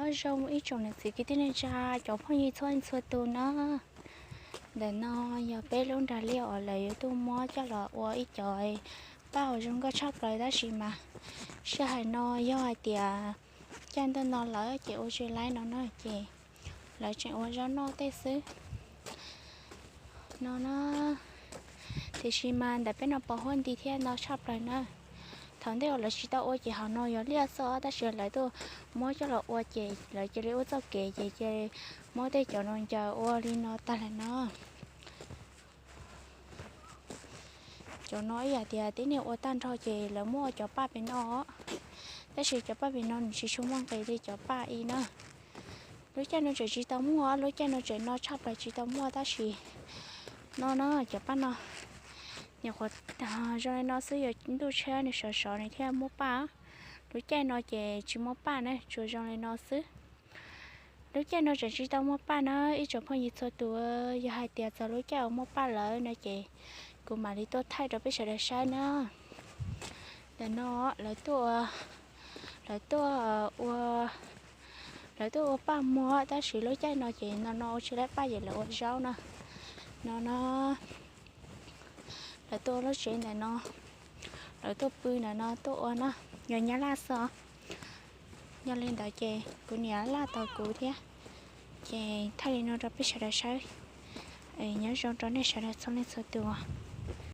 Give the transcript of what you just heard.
Nyob zoo ib tsoom niam txiv kwv tij neej tsa, cov phooj ywg txhua leej txhua tus na. Ntawm no yog peb lub nrag liaj uas lawv yuav tuaj muab coj los ua ib co paj uas zoo nkauj tshaj plaws tab sis mas sij hawm no yog hais tias caij ntuj no lawm ces ua tsis laib no na ces lawv tseem ua zaub noj tej xwb no na. Tiam sis mas ntawm peb no pos huab nti thiab no tshaj plaws na. Thaum ntej uas lawv tsis tau ua ces hauv no yog liaj xwb tab sis lawv tuaj muab coj los ua ces lawv cia li ua txoj kev ces cia li muab tej cov no ncaws ua li no tag lawm no. Cov no ib yam tias tib neeg ua tag nrho ces lawv muab ua cov paj pem no, tab sis cov paj pem no nws tsis tshua muaj nqis li cov paj ib na. Lub caij no tseem tsis tau muaj, lub caij no tseem no tshaj plaws tsis tau muaj tab sis no na cov paj no nyuam qhuav zoo li no xwb, yog ntuj tshab nws sov sov nws thiaj muaj paj. Lub caij no ces tsis muaj paj na, tsuas zoo li no xwb. Lub caij no tseem tsis tau muaj paj na ib tsoom phooj ywg txhua tus, yog hais tias txog lub caij uas muaj paj lawm no ces kuv mam li tuaj thaij rau peb sawv daws saib na. Ntawm no lawv tuaj, lawv tuaj ua, lawv tuaj ua paj muag tab sis lub caij no ces no no ua tsis laib paj ces lawv ua zaub na. No no, lawv tuaj ua lub tsev ntawm no, lawv tuaj pw ntawm no tuaj ua na, yog nyab laj xwb os. Yog li ntawd ces kuv niam laj tau kuv thiab, ces thaij li no rau peb sawv daws saib. Nyob zoo rau nej sawv daws txhua leej txhua tus.